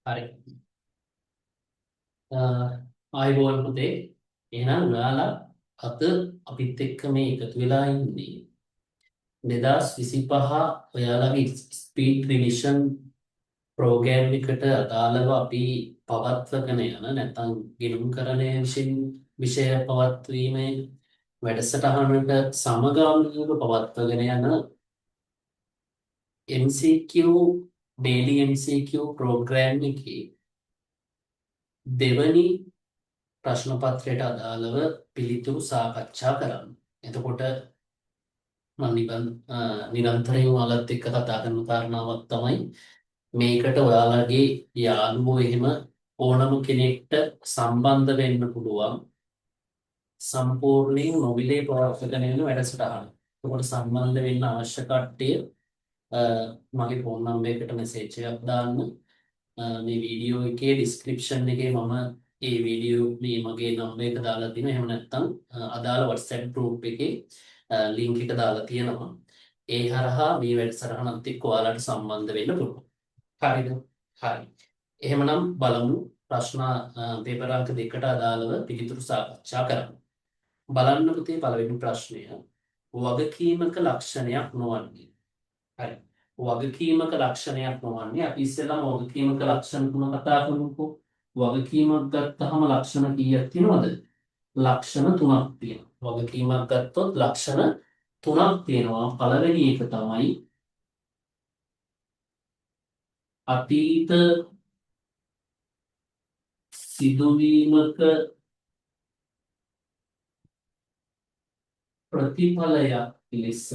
හරි. ආයුබෝවන් පුතේ. එහෙනම් ඔයාලා අද අපිත් එක්ක මේ එකතු වෙලා ඉන්නේ 2025 ඔයාලගේ ස්පීඩ් රිවිෂන් ප්‍රෝග්‍රෑම් එකට අදාළව අපි පවත්වගෙන යන නැත්නම් ගිණුම්කරණය විසින් විෂය පවත්වීමේ වැඩසටහනට සමගාමීව පවත්වගෙන යන MCQ daily MCQ programme එකේ දෙවනි ප්‍රශ්න පත්‍රයට අදාළව පිළිතුරු සාකච්ඡා කරන්න. එතකොට මම නිරන්තරයෙන් ඔයාලත් එක්ක කතා කරන කාරණාවක් තමයි මේකට ඔයාලගේ යාළුවෝ එහෙම ඕනම කෙනෙක්ට සම්බන්ධ වෙන්න පුළුවන් සම්පූර්ණයෙන් නොමිලේ පවත්වාගෙන යන වැඩසටහන. එතකොට සම්බන්ධ වෙන්න අවශ්‍ය කට්ටිය මගේ ෆෝන් නම්බර් එකට මෙසේජ් එකක් දාන්න. මේ වීඩියෝ එකේ ඩිස්ක්‍රිප්ෂන් එකේ මම ඒ වීඩියෝ මේ මගේ නම්බර් එක දාලා තියෙනවා. එහෙම නැත්නම් අදාළ WhatsApp group එකේ ලින්ක් එක දාලා තියෙනවා. ඒ හරහා මේ වැඩසටහනත් එක්ක ඔයාලට සම්බන්ධ වෙන්න පුළුවන්. හරිද? හරි. එහෙමනම් බලමු ප්‍රශ්න පේපර් අංක දෙකට අදාළව පිළිතුරු සාකච්ඡා කරමු. බලන්න පුතේ පළවෙනි ප්‍රශ්නය වගකීමක ලක්ෂණයක් නොවන්නේ. හරි. වගකීමක ලක්ෂණයක් නොවන්නේ අපි ඉස්සෙල්ලාම වගකීමක ලක්ෂණ තුන කතා කරමුකෝ. වගකීමක් ගත්තහම ලක්ෂණ කීයක් තියෙනවද? ලක්ෂණ තුනක් තියෙනවා. වගකීමක් ගත්තොත් ලක්ෂණ තුනක් තියෙනවා. පළවෙනි එක තමයි අතීත සිදුවීමක ප්‍රතිඵලයක් ලෙස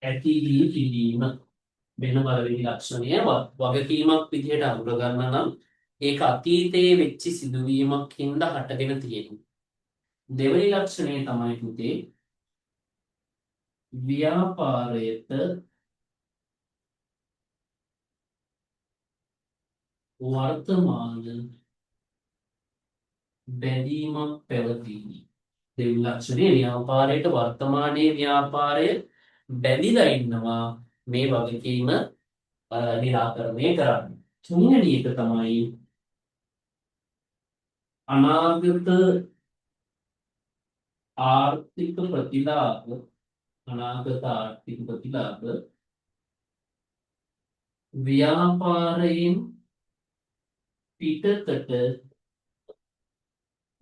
ඇති වී තිබීම. වෙන පළවෙනි ලක්ෂණය වගකීමක් විදිහට අඳුර ගන්න නම් ඒක අතීතයේ වෙච්ච සිදුවීමක් හින්දා හටගෙන තියෙනවා. දෙවෙනි ලක්ෂණය තමයි පුතේ ව්‍යාපාරයට වර්තමාන බැඳීමක් පැවතීම. දෙවෙනි ලක්ෂණය ව්‍යාපාරයට වර්තමානයේ ව්‍යාපාරය බැඳිලා ඉන්නවා මේ වගකීම නිරාකරණය කරන්න. තුන්වෙනි එක තමයි අනාගත ආර්ථික ප්‍රතිලාභ අනාගත ආර්ථික ප්‍රතිලාභ ව්‍යාපාරයෙන් පිටතට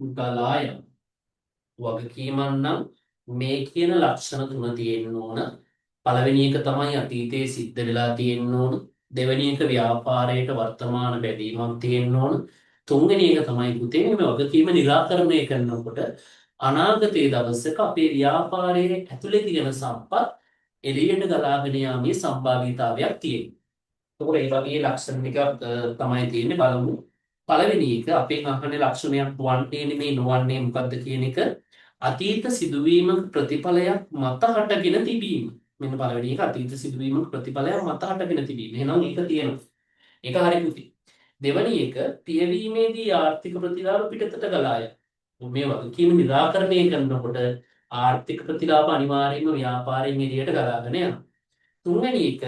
ගලා යන වගකීමක් නම් මේ කියන ලක්ෂණ තුන තියෙන්න ඕන. පළවෙනි එක තමයි අතීතයේ සිද්ධ වෙලා තියෙන්න ඕන. දෙවෙනි එක ව්‍යාපාරයට වර්තමාන බැඳීමක් තියෙන්න ඕන. තුන්වෙනි එක තමයි පුතේ මේ වගකීම නිරාකරණය කරනකොට අනාගතයේ දවසක අපේ ව්‍යාපාරයේ ඇතුලේ තියෙන සම්පත් එළියට ගලාගෙන යාමේ සම්භාව්‍යතාවයක් තියෙනවා. එතකොට ඒ වගේ ලක්ෂණ ටිකක් තමයි තියෙන්නේ. බලමු. පළවෙනි එක අපෙන් අහන ලක්ෂණයක් වන්නේ නෙමෙයි නොවන්නේ මොකද්ද කියන එක අතීත සිදුවීමක ප්‍රතිඵලයක් මත හටගෙන තිබීම. මෙන්න පළවෙනි එක අතීත සිදුවීමක ප්‍රතිඵලයක් මත හටගෙන තිබීම. එහෙනම් ඒක තියෙනවා. ඒක හරි පුතේ. දෙවෙනි එක පියවීමේදී ආර්ථික ප්‍රතිලාභ පිටතට ගලා යනවා. මේ වගකීම නිරාකරණය කරනකොට ආර්ථික ප්‍රතිලාභ අනිවාර්යයෙන්ම ව්‍යාපාරයෙන් එළියට ගලාගෙන යනවා. තුන්වෙනි එක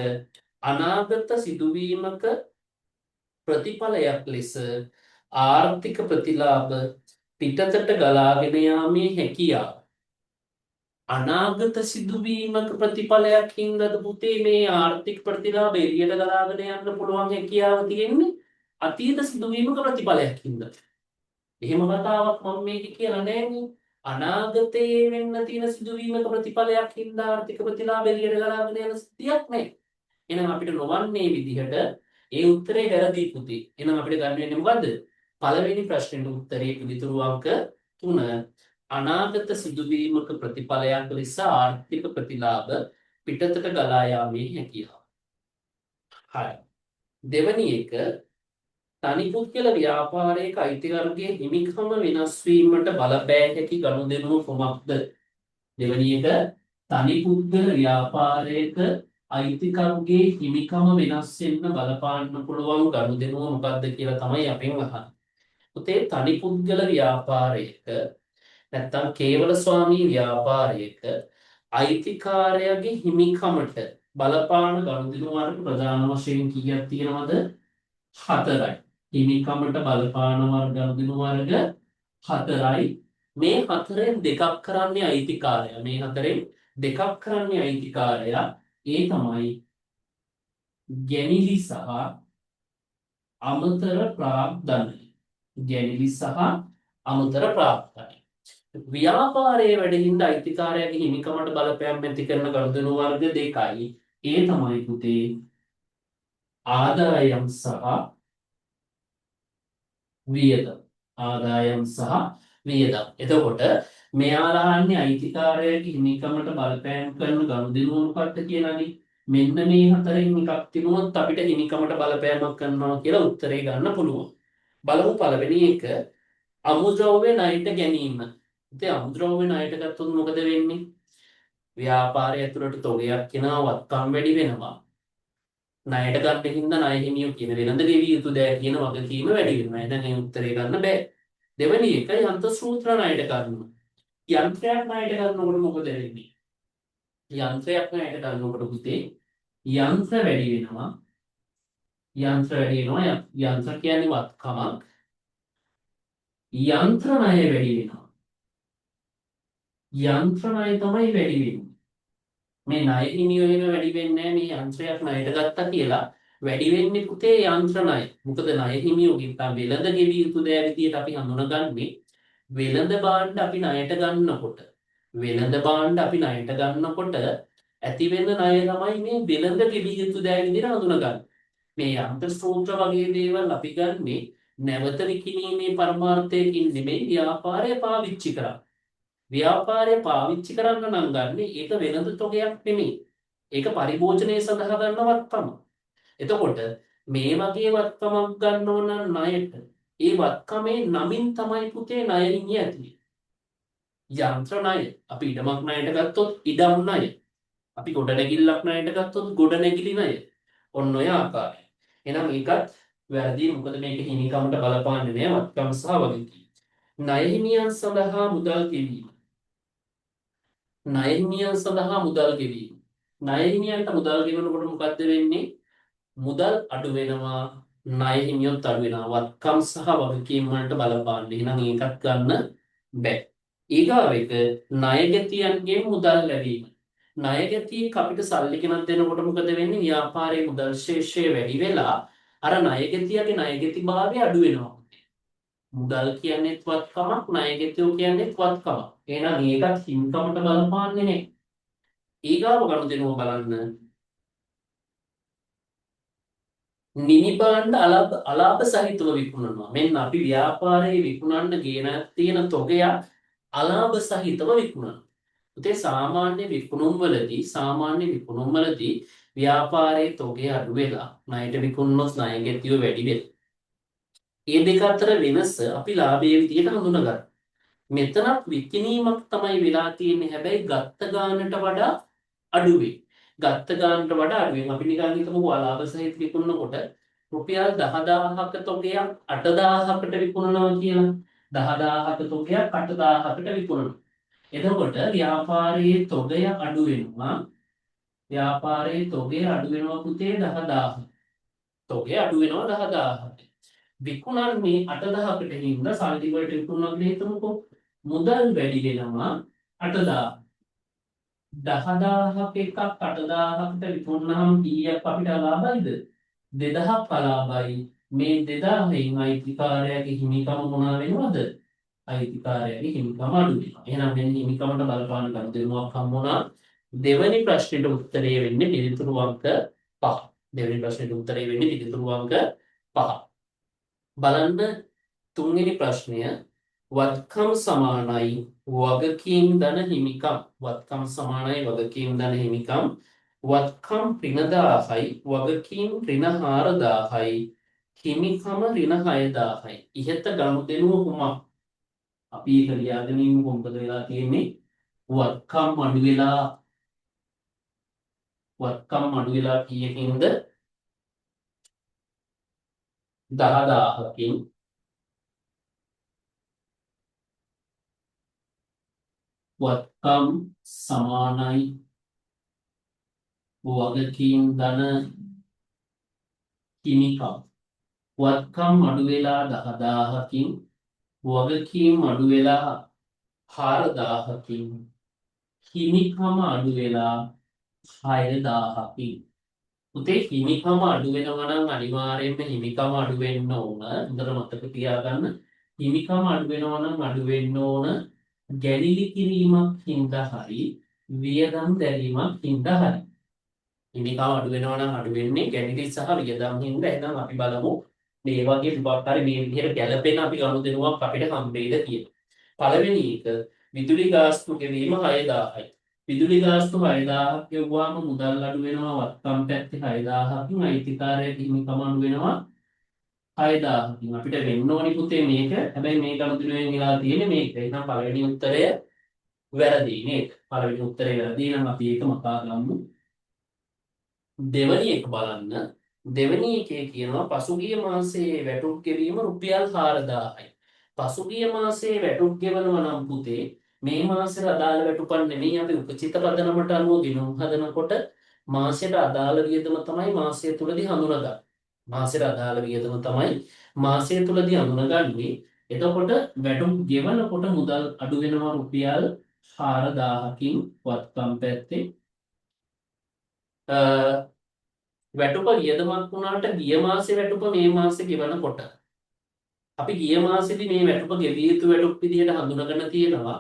අනාගත සිදුවීමක ප්‍රතිඵලයක් ලෙස ආර්ථික ප්‍රතිලාභ පිටතට ගලාගෙන යාමේ හැකියාව. අනාගත සිදුවීමක ප්‍රතිඵලයක් හින්දාද පුතේ මේ ආර්ථික ප්‍රතිලාභ එළියට ගලාගෙන යන්න පුළුවන් හැකියාව තියෙන්නේ අතීත සිදුවීමක ප්‍රතිඵලයක් හින්දා. එහෙම කතාවක් මම මේක කියලා නෑනේ. අනාගතයේ වෙන්න තියෙන සිදුවීමක ප්‍රතිඵලයක් හින්දා ආර්ථික ප්‍රතිලාභ එළියට ගලාගෙන යන සිද්ධියක් නෑ. එහෙනම් අපිට නොවන්නේ විදිහට ඒ උත්තරේ වැරදි පුතේ. එහෙනම් අපිට ගන්න වෙන්නේ මොකද්ද? පළවෙනි ප්‍රශ්නෙට උත්තරේ පිළිතුරු අංක 3 අනාගත සිදුවීමක ප්‍රතිඵලයක් ලෙස ආර්ථික ප්‍රතිලාභ පිටතට ගලා යාමේ හැකියාව. හරි. දෙවෙනි එක තනි පුද්ගල ව්‍යාපාරයක අයිතිකරුගේ හිමිකම වෙනස් වීමට බලපෑ හැකි ගනුදෙනුව කුමක්ද? දෙවෙනි එක තනි පුද්ගල ව්‍යාපාරයක අයිතිකරුගේ හිමිකම වෙනස් වෙන්න බලපාන්න පුළුවන් ගනුදෙනුව මොකක්ද කියලා තමයි අපෙන් අහන්නේ. පුතේ තනි පුද්ගල ව්‍යාපාරයක නැත්තම් කේවල ස්වාමී ව්‍යාපාරයක අයිතිකාරයාගේ හිමිකමට බලපාන ගනුදෙනු වර්ග ප්‍රධාන වශයෙන් කීයක් තියෙනවද? 4යි. හිමිකමට බලපාන වර්ග ගනුදෙනු වර්ග 4යි. මේ හතරෙන් දෙකක් කරන්නේ අයිතිකාරයා. මේ හතරෙන් දෙකක් කරන්නේ අයිතිකාරයා. ඒ තමයි ගැනිලි සහ අමතර ප්‍රාග්ධනය. ගැනිලි සහ අමතර ප්‍රාග්ධනය. ව්‍යාපාරයේ වැඩ හින්දා අයිතිකාරයාගේ හිමිකමට බලපෑම් ඇති කරන ගනුදෙනු වර්ග දෙකයි. ඒ තමයි පුතේ ආදායම් සහ වියදම්. ආදායම් සහ වියදම්. එතකොට මෙයාලා අහන්නේ අයිතිකාරයාගේ හිමිකමට බලපෑම් කරන ගනුදෙනුව මොකක්ද කියලානේ. මෙන්න මේ හතරෙන් එකක් තිබුණොත් අපිට හිමිකමට බලපෑමක් කරනවා කියලා උත්තරේ ගන්න පුළුවන්. බලමු පළවෙනි එක, අමුද්‍රව්‍ය ණයට ගැනීම. ඉතින් අමුද්‍රව්‍ය ණයට ගත්තොත් මොකද වෙන්නේ? ව්‍යාපාරය ඇතුළට තොගයක් එනවා, වත්කම් වැඩි වෙනවා. ණයට ගන්න හින්දා ණය හිමියෝ කියන වෙළඳ ගෙවිය යුතු දෑ කියන වගකීම වැඩි වෙනවා. එහෙනම් ඒ උත්තරේ ගන්න බෑ. දෙවෙනි එක යන්ත්‍ර සූත්‍ර ණයට ගන්නවා. යන්ත්‍රයක් ණයට ගන්නකොට මොකද වෙන්නේ? යන්ත්‍රයක් ණයට ගන්නකොට පුතේ යන්ත්‍ර වැඩි වෙනවා. යන්ත්‍ර වැඩි වෙනවා. යන්ත්‍ර කියන්නේ වත්කමක්. යන්ත්‍ර ණය වැඩි වෙනවා. යන්ත්‍ර ණය තමයි වැඩි වෙන්නේ. මේ ණය හිමියෝ එහෙම වැඩි වෙන්නේ නැහැ. මේ යන්ත්‍රයක් ණයට ගත්තා කියලා වැඩි වෙන්නේ පුතේ යන්ත්‍ර ණය. මොකද ණය හිමියෝගෙන් තම වෙළඳ ගෙවිය යුතු දෑ විදියට අපි හඳුනගන්නේ වෙළඳ භාණ්ඩ අපි ණයට ගන්නකොට. වෙළඳ භාණ්ඩ අපි ණයට ගන්නකොට ඇති වෙන ණය තමයි මේ වෙළඳ ගෙවිය යුතු දෑ විදියට හඳුනගන්නේ. මේ යන්ත්‍ර සූත්‍ර වගේ දේවල් අපි ගන්නේ නැවත විකිණීමේ පරමාර්ථයකින් නෙමෙයි, ව්‍යාපාරය පාවිච්චි කරන්න. ව්‍යාපාරය පාවිච්චි කරන්න නම් ගන්නේ ඒක වෙළඳ තොගයක් නෙමෙයි. ඒක පරිභෝජනය සඳහා ගන්න වත්කම. එතකොට මේ වගේ වත්කමක් ගන්නව නම් ණයට, ඒ වත්කමේ නමින් තමයි පුතේ ණය හිමිය ඇති වෙන්නේ. යන්ත්‍ර ණය. අපි ඉඩමක් ණයට ගත්තොත් ඉඩම් ණය. අපි ගොඩනැගිල්ලක් ණයට ගත්තොත් ගොඩනැගිලි ණය. ඔන්න ඔය ආකාරය. එහෙනම් ඒකත් වැරදි. මොකද මේක හිමිකමට බලපාන්නේ නෑ වත්කම් සහ වගකීම්. ණය හිමියන් සඳහා මුදල් ගෙවීම. ණය හිමියන් සඳහා මුදල් ගෙවීම. ණය හිමියන්ට මුදල් ගෙවනකොට මොකද්ද වෙන්නේ? මුදල් අඩු වෙනවා, ණය හිමියොත් අඩු වෙනවා. වත්කම් සහ වගකීම් වලට බලපාන්නේ. එහෙනම් ඒකත් ගන්න බෑ. ඊගාව එක ණයගැතියන්ගෙන් මුදල් ලැබීම. ණයගැතියෙක් අපිට සල්ලි ගෙනත් දෙනකොට මොකද වෙන්නේ? ව්‍යාපාරයේ මුදල් ශේෂය වැඩි වෙලා අර ණයගැතියගේ ණයගැතිභාවය අඩු වෙනවා. මුදල් කියන්නේත් වත්කමක්, ණයගැතියෝ කියන්නේත් වත්කමක්. එහෙනම් ඒකත් හිමිකමට බලපාන්නේ නෑ. ඊගාව ගනුදෙනුව බලන්න. නිමි භාණ්ඩ අලාභ සහිතව විකුණනවා. මෙන්න අපි ව්‍යාපාරයේ විකුණන්න ගෙන තියෙන තොගයක් අලාභ සහිතව විකුණනවා. පුතේ සාමාන්‍ය විකුණුම් වලදී ව්‍යාපාරයේ තොගය අඩු වෙලා ණයට විකුණනොත් ණයගැතියෝ වැඩි වෙලා. මේ දෙක අතර වෙනස අපි ලාභයේ විදියට හඳුනගන්නවා. මෙතනත් විකිණීමක් තමයි වෙලා තියෙන්නේ. හැබැයි ගත්ත ගානට වඩා අඩුවෙන්. ගත්ත ගානට වඩා අඩුවෙන්. අපි නිකන් හිතමුකෝ අලාභ සහිත විකුණනකොට රුපියල් 10,000ක තොගයක් 8,000කට විකුණනවා කියලා. 10,000ක තොගයක් 8,000කට විකුණනවා. එතකොට ව්‍යාපාරයේ තොගය අඩු වෙනවා. ව්‍යාපාරයේ තොගය අඩු වෙනවා පුතේ 10,000. තොගය අඩු වෙනවා 10,000ට. විකුණන්නේ 8,000කට හින්දා සල්ලි වලට විකුණනවා කියලා හිතමුකෝ. මුදල් වැඩි වෙනවා 8,000. 10,000ක එකක් 8,000කට විකුණනහම කීයක් අපිට අලාභයිද? 2,000ක් අලාභයි. මේ 2,000න් අයිතිකාරයාගේ හිමිකම මොනවා වෙනවද? අයිතිකාරයාගේ හිමිකම අඩු වෙනවා. එහෙනම් මෙන්න හිමිකමට බලපාන ගනුදෙනුවක් හම්බුණා. දෙවෙනි ප්‍රශ්නෙට උත්තරේ වෙන්නේ පිළිතුරු අංක 5. දෙවෙනි ප්‍රශ්නෙට උත්තරේ වෙන්නේ පිළිතුරු අංක 5. බලන්න තුන්වෙනි ප්‍රශ්නය, වත්කම් සමානයි වගකීම් ධන හිමිකම්. වත්කම් සමානයි වගකීම් ධන හිමිකම්. වත්කම් ඍණ 1000යි වගකීම් ඍණ 4000යි හිමිකම ඍණ 6000යි. ඉහත ගනුදෙනුව කුමක්? අපි ඒක ලියාගෙන ඉමු. මොකද වෙලා තියෙන්නේ? වත්කම් අඩු වෙලා, වත්කම් අඩු වෙලා කීයකින්ද? 10,000කින්. වත්කම් සමානයි වගකීම් ධන හිමිකම්. වත්කම් අඩු වෙලා 10,000කින්, වගකීම් අඩු වෙලා 4,000කින්, හිමිකම අඩු වෙලා 6,000කින්. පුතේ, හිමිකම අඩු වෙනවා නම් අනිවාර්යයෙන්ම හිමිකම අඩු වෙන්න ඕන. හොඳට මතක තියාගන්න. හිමිකම අඩු වෙනවා නම් අඩු වෙන්න ඕන ගැලිලි කිරීමක් හින්දා හරි, වියදම් දැරීමක් හින්දා හරි. හිමිකම අඩු වෙනවා නම් අඩු වෙන්නේ ගැලිලි සහ වියදම් හින්දා. එහෙනම් අපි බලමු මේ වගේ මොකක් හරි මේ විදිහට ගැළපෙන අපි ගනුදෙනුවක් අපිට හම්බෙයිද කියලා. පළවෙනි එක, විදුලි ගාස්තු ගෙවීම 6000යි. විදුලි ගාස්තු 6000ක් ගෙව්වාම මුදල් අඩු වෙනවා වත්කම් පැත්තේ 6000කින්, අයිතිකාරයාගේ හිමිකම අඩු වෙනවා 6000කින්. අපිට වෙන්න ඕනි පුතේ මේක. හැබැයි මේ ගනුදෙනුවෙන් වෙලා තියෙන්නේ මේක. එහෙනම් පළවෙනි උත්තරය වැරදි නේද? පළවෙනි උත්තරය වැරදි නම් අපි ඒක මකා ගමු. දෙවැනි එක බලන්න. දෙවැනි එකේ කියනවා පසුගිය මාසයේ වැටුප් ගෙවීම රුපියල් 4000යි. පසුගිය මාසයේ වැටුප් ගෙවනවා නම් පුතේ, මේ මාසෙට අදාළ වැටුපක් නෙමෙයි. අපි උපචිත පදනමට අනුව ගිණුම් හදනකොට මාසෙට අදාළ වියදම තමයි මාසය තුලදී හඳුනගන්නේ. මාසෙට අදාළ වියදම තමයි මාසය තුලදී හඳුනගන්නේ. එතකොට වැටුප් ගෙවනකොට මුදල් අඩු වෙනවා රුපියල් 4000කින් වත්කම් පැත්තේ. වැටුප වියදමක් වුණාට ගිය මාසේ වැටුප මේ මාසේ ගෙවනකොට අපි ගිය මාසෙදි මේ වැටුප ගෙවිය යුතු වැටුප් විදිහට හඳුනගෙන තියෙනවා.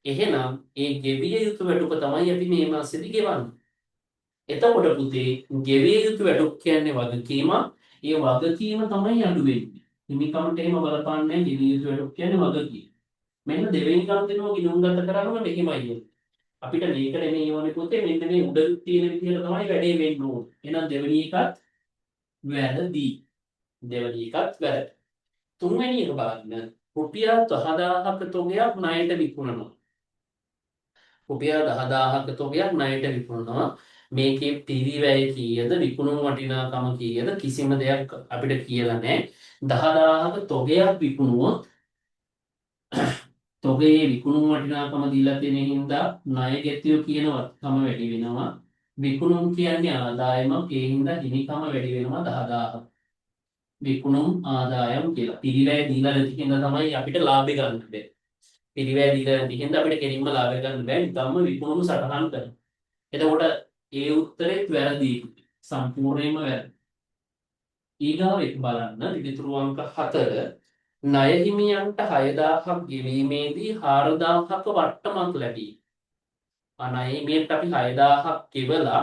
එහෙනම් ඒ ගෙවිය යුතු වැටුප තමයි අපි මේ මාසෙදි ගෙවන්නේ. එතකොට පුතේ, ගෙවිය යුතු වැටුප් කියන්නේ වගකීමක්. ඒ වගකීම තමයි අඩු වෙන්නේ. හිමිකමට එහෙම බලපාන්නේ නැහැ. ගෙවිය යුතු වැටුප් කියන්නේ වගකීම. මෙන්න දෙවෙනි ගනුදෙනුව ගිණුම්ගත කරාම මෙහෙමයි එන්නේ. අපිට මේක නෙමෙයි ඕනේ පුතේ, මෙන්න මේ උඩ තියෙන විදිහට තමයි වැඩේ වෙන්න ඕනේ. එහෙනම් දෙවෙනි එකත් වැරදි. දෙවෙනි එකත් වැරදි. තුන්වෙනි එක බලන්න. රුපියල් 10,000ක තොගයක් ණයට විකුණනවා. රුපියල් 10,000ක තොගයක් ණයට විකුණනවා. මේකේ පිරිවැය කීයද, විකුණුම් වටිනාකම කීයද, කිසිම දෙයක් අපිට කියලා නැහැ. 10,000ක තොගයක් විකුණුවොත් තොගයේ විකුණුම් වටිනාකම දීලා තියෙන හින්දා ණය ගැතියෝ කියන වත්කම වැඩි වෙනවා. විකුණුම් කියන්නේ ආදායමක්. ඒ හින්දා හිමිකම වැඩි වෙනවා 10,000. විකුණුම් ආදායම් කියලා. පිරිවැය දීලා නැති හින්දා තමයි අපිට ලාභය ගන්න බැහැ. පිරිවැය දීලා නැති හින්දා අපිට කෙලින්ම ලාභය ගන්න බෑ. නිකම්ම විකුණුම් සටහන් කරනවා. එතකොට ඒ උත්තරෙත් වැරදි. සම්පූර්ණයෙන්ම වැරදි. ඊගාව එක බලන්න, පිළිතුරු අංක 4. ණය හිමියන්ට 6000ක් ගෙවීමේදී 4000ක වට්ටමක් ලැබී. ණය හිමියන්ට අපි 6000ක් ගෙවලා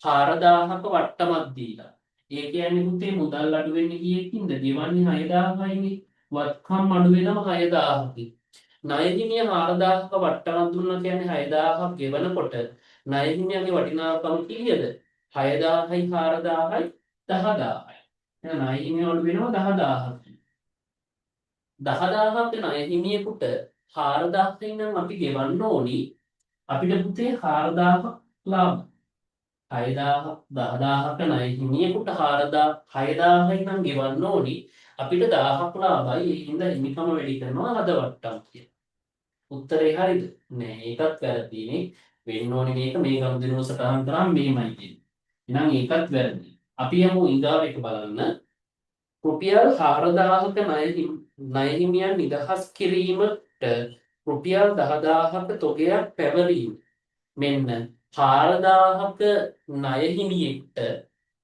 4000ක වට්ටමක් දීලා. ඒ කියන්නේ පුතේ, මුදල් අඩු වෙන්නේ කීයකින්ද? ගෙවන්නේ 6000යිනේ. වත්කම් අඩු වෙනවා 6000කින්. ණය හිමිය 4000ක වට්ටමක් දුන්නා කියන්නේ 6000ක් ගෙවනකොට ණය හිමියගේ වටිනාකම කීයද? 6000යි 4000යි 10,000යි. එහෙනම් ණය හිමිය අඩු වෙනවා 10,000කින්. 10,000ක ණය හිමියෙකුට 4000යි නම් අපි ගෙවන්න ඕනි. අපිට පුතේ 4000ක් ලාභ. 6000 10,000ක ණය හිමියෙකුට 4000 6000යි නම් ගෙවන්න ඕනි. අපිට 1000ක් ලාභයි. ඒ හින්දා හිමිකම වැඩි කරනවා හද වට්ටම් කියලා. උත්තරේ හරිද? නෑ, ඒකත් වැරදිනේ. වෙන්න ඕනි මේක මේ ගනුදෙනුව සටහන් කරාම මෙහෙමයි කියන්නේ. එහෙනම් ඒකත් වැරදි. අපි යමු ඊගාව එක බලන්න. රුපියල් 4000ක ණය හිමියන් නිදහස් කිරීමට රුපියල් 10,000ක තොගයක් පැවරීම. මෙන්න 4000ක ණය හිමියෙක්ට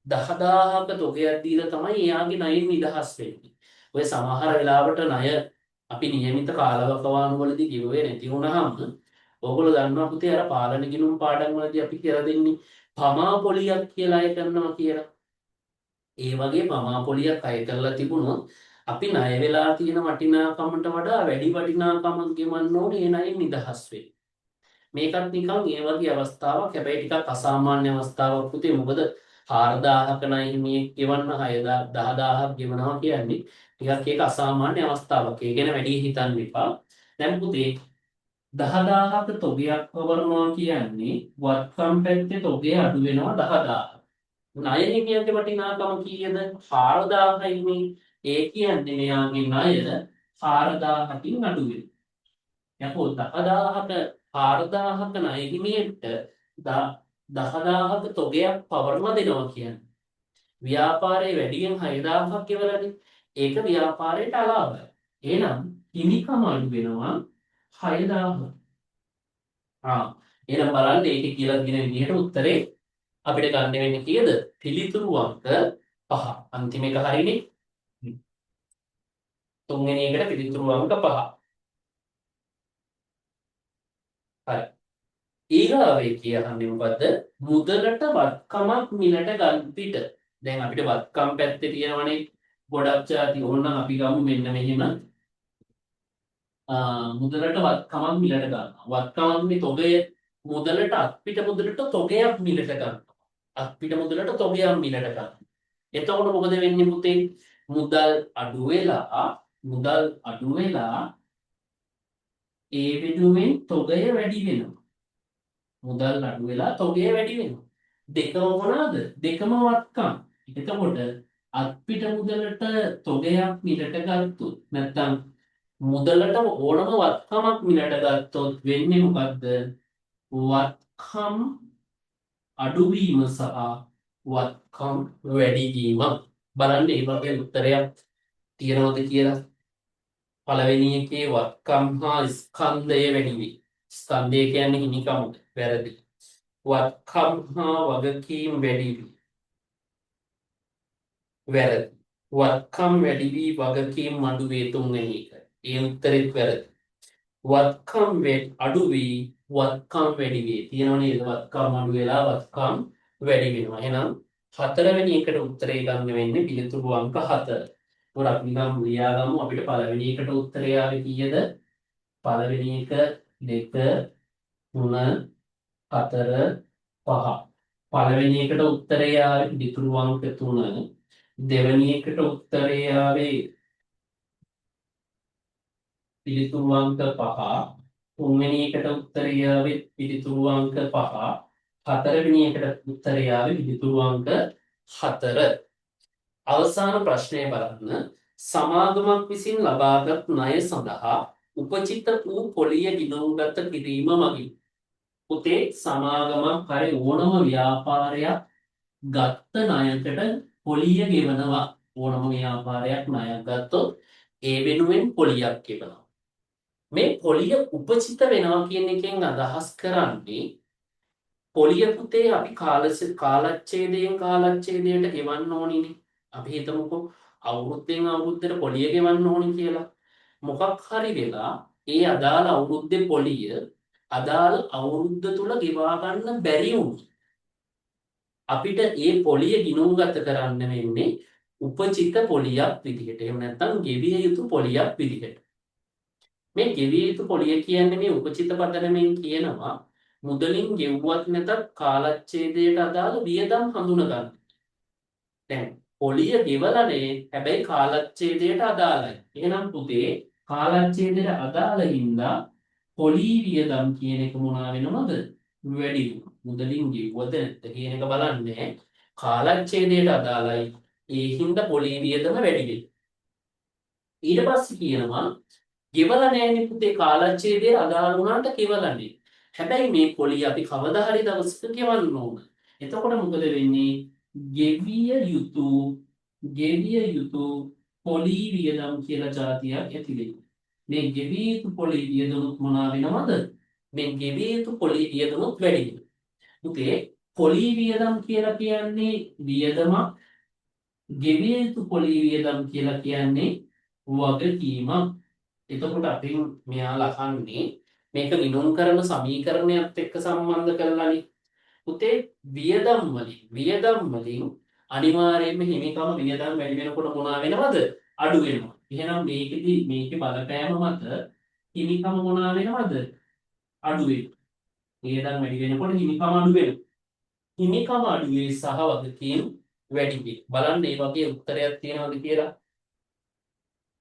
10,000ක තොගයක් දීලා තමයි එයාගේ ණයෙන් නිදහස් වෙන්නේ. ඔය සමහර වෙලාවට ණය අපි නියමිත කාලවකවානු වලදී ගෙවුවේ නැති වුණාම, ඕගොල්ලෝ දන්නවා පුතේ, අර පාලන ගිණුම් පාඩම් වලදී අපි කියලා දෙන්නේ පමා පොලියක් කියලා අය කරනවා කියලා. ඒ වගේ පමා පොලියක් අය කරලා තිබුණොත් අපි ණය වෙලා තියෙන වටිනාකමට වඩා වැඩි වටිනාකමක් ගෙවන්න ඕනේ ඒ ණයෙන් නිදහස් වෙන්න. මේකත් නිකන් ඒ වගේ අවස්ථාවක්. හැබැයි ටිකක් අසාමාන්‍ය අවස්ථාවක් පුතේ. මොකද 4000ක ණය හිමියෙක් ගෙවන්න 6000 10,000ක් ගෙවනවා කියන්නේ ටිකක් ඒක අසාමාන්‍ය අවස්ථාවක්. ඒ ගැන වැඩි හිතන්න එපා. දැන් පුතේ, 10,000ක තොගයක් පවරනවා කියන්නේ වත්කම් පැත්තේ තොගය අඩු වෙනවා 10,000. ණය හිමියන්ගේ වටිනාකම කීයද? 4000යිනේ. ඒ කියන්නේ මෙයාගේ ණය 4000කින් අඩු වෙනවා. යකෝ, 10,000ක 4000ක ණය හිමියෙක්ට 10,000ක තොගයක් පවර්ලා දෙනවා කියන්නේ. ව්‍යාපාරයේ වැඩියෙන් 6,000ක් ගෙවලානේ. ඒක ව්‍යාපාරයට අලාභයි. එහෙනම් හිමිකම අඩු වෙනවා 6,000. ආ එහෙනම් බලන්න ඒකේ කියලා තියෙන විදිහට උත්තරේ අපිට ගන්න වෙන්නේ කීයද? පිළිතුරු අංක 5. අන්තිම එක හරිනේ. තුන්වෙනි එකට පිළිතුරු අංක 5. හරි. ඊගාව එකේ අහන්නේ මොකද්ද? මුදලට වත්කමක් මිලට ගන්න පිට. දැන් අපිට වත්කම් පැත්තේ තියෙනවනේ ගොඩක් ජාති. ඕනනම් අපි ගමු මෙන්න මෙහෙම. මුදලට වත්කමක් මිලට ගන්නවා. වත්කමක් මේ තොගය මුදලට අත්පිට මුදලට තොගයක් මිලට ගන්නවා. අත්පිට මුදලට තොගයක් මිලට ගන්නවා. එතකොට මොකද වෙන්නේ පුතේ? මුදල් අඩු වෙලා මුදල් අඩු වෙලා ඒ වෙනුවෙන් තොගය වැඩි වෙනවා. මුදල් අඩු වෙලා තොගය වැඩි වෙනවා. දෙකම මොනවාද? දෙකම වත්කම්. එතකොට අත්පිට මුදලට තොගයක් මිලට ගත්තොත් නැත්නම් මුදලට ඕනම වත්කමක් මිලට ගත්තොත් වෙන්නේ මොකද්ද? වත්කම් අඩුවීම සහ වත්කම් වැඩිවීම. බලන්න මේ වගේ උත්තරයක් තියනවද කියලා. පළවෙනි එකේ වත්කම් හා ස්කන්ධය වැඩි වේ. ස්කන්ධය කියන්නේ හිමිකමට. වැරදි. වත්කම් හා වගකීම් වැඩි වී. වැරදි. වත්කම් වැඩි වී වගකීම් අඩු වේ තුන්වෙනි එක. ඒ උත්තරෙත් වැරදි. වත්කම් අඩු වී වත්කම් වැඩි වේ. තියෙනව නේද? වත්කම් අඩු වෙලා වත්කම් වැඩි වෙනවා. එහෙනම් හතරවෙනි එකට උත්තරේ ගන්න වෙන්නේ පිළිතුරු අංක 4. ඒකට අපි නිකන් ලියාගමු. අපිට පළවෙනි එකට උත්තරේ ආවේ කීයද? පළවෙනි එක 2 3 4 5. පළවෙනි එකට උත්තරේ ආවේ පිළිතුරු අංක 3. දෙවෙනි එකට උත්තරේ ආවේ පිළිතුරු අංක 5. තුන්වෙනි එකට උත්තරේ ආවේ පිළිතුරු අංක 5. හතරවෙනි එකට උත්තරේ ආවේ පිළිතුරු අංක 4. අවසාන ප්‍රශ්නය බලන්න. සමාගමක් විසින් ලබාගත් ණය සඳහා උපචිත වූ පොලිය ගිණුම්ගත කිරීම මගින්. පුතේ සමාගමක් හරි ඕනම ව්‍යාපාරයක් ගත්ත ණයකට පොලිය ගෙවනවා. ඕනම ව්‍යාපාරයක් ණයක් ගත්තොත් ඒ වෙනුවෙන් පොලියක් ගෙවනවා. මේ පොලිය උපචිත වෙනවා කියන එකෙන් අදහස් කරන්නේ පොලිය පුතේ අපි කාලච්ඡේදයෙන් කාලච්ඡේදයට ගෙවන්න ඕනිනේ. අපි හිතමුකෝ අවුරුද්දෙන් අවුරුද්දට පොලිය ගෙවන්න ඕනි කියලා. මොකක් හරි වෙලා ඒ අදාළ අවුරුද්දේ පොලිය අදාළ අවුරුද්ද තුල ගෙවා ගන්න බැරි වුණොත් අපිට ඒ පොලිය ගිණුම්ගත කරන්න වෙන්නේ උපචිත පොලියක් විදිහට. එහෙම නැත්නම් ගෙවිය යුතු පොලියක් විදිහට. මේ ගෙවිය යුතු පොලිය කියන්නේ මේ උපචිත පදනමෙන් කියනවා මුදලින් ගෙව්වත් නැතත් කාලච්ඡේදයට අදාළ වියදම් හඳුන ගන්න. දැන් පොලිය ගෙවලානේ, හැබැයි කාලච්ඡේදයට අදාළයි. එහෙනම් පුතේ කාලච්ඡේදයට අදාළ හින්දා පොලී වියදම් කියන එක මොනවා වෙනවද? වැඩි වෙනවා. මුදලින් ගෙව්වද නැද්ද කියන එක බලන්නේ කාලච්ඡේදයට අදාළයි. ඒ හින්දා පොලී වියදම වැඩි වෙනවා. ඊට පස්සේ කියනවා ගෙවලා නෑනේ පුතේ, කාලච්ඡේදයට අදාළ වුණාට ගෙවලා නෑ. හැබැයි මේ පොලිය අපි කවදා හරි දවසක ගෙවන්න ඕන. එතකොට මොකද වෙන්නේ? ගෙවිය යුතු ගෙවිය යුතු පොලී වියදම් කියලා ජාතියක් ඇති වෙනවා. මේ ගෙවිය යුතු පොලී වියදමුත් මොනවා වෙනවද? මේ ගෙවිය යුතු පොලී වියදමුත් වැඩි වෙනවා. පුතේ පොලී වියදම් කියලා කියන්නේ වියදමක්, ගෙවිය යුතු පොලී වියදම් කියලා කියන්නේ වගකීමක්. එතකොට අපි මෙයාලා අහන්නේ මේක ගිණුම් කරන සමීකරණයත් එක්ක සම්බන්ධ කරලානේ. පුතේ වියදම් වලින් අනිවාර්යයෙන්ම හිමිකම වියදම් වැඩි වෙනකොට මොනවා වෙනවද? අඩු වෙනවා. එහෙනම් මේකෙදි මේකේ බලපෑම මත හිමිකම මොනවා වෙනවද? අඩු වෙනවා. වියදම් වැඩි වෙනකොට හිමිකම අඩු වෙනවා. හිමිකම අඩු වේ සහ වගකීම් වැඩි වේ. බලන්න මේ වගේ උත්තරයක් තියෙනවද කියලා.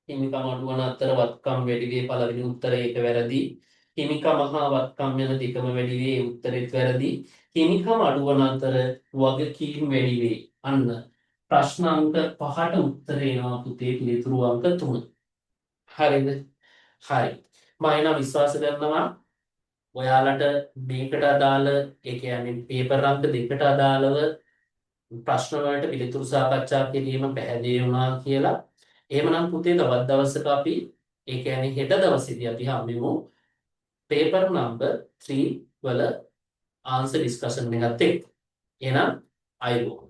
හිමිකම අඩු වන අතර වත්කම් වැඩි වේ පළවෙනි උත්තරය ඒක වැරදි. හිමිකම හා වත්කම් යන දෙකම වැඩි වේ ඒ උත්තරෙත් වැරදි. හිමිකම අඩු වන අතර වගකීම් වැඩි වේ. අන්න ප්‍රශ්න අංක 5ට උත්තරේ එනවා පුතේ පිළිතුරු අංක 3. හරිද? හරි. මම එනවා විශ්වාස කරනවා ඔයාලට මේකට අදාළ, ඒ කියන්නේ පේපර් අංක 2ට අදාළව ප්‍රශ්න වලට පිළිතුරු සාකච්ඡා කිරීම පැහැදිලි වුණා කියලා. එහෙමනම් පුතේ, තවත් දවසක අපි, ඒ කියන්නේ හෙට දවසේදී අපි හම්බෙමු පේපර් නම්බර් 3 වල ආන්සර් ඩිස්කෂන් එකත් එක්ක. එහෙනම් ආයුබෝවන්.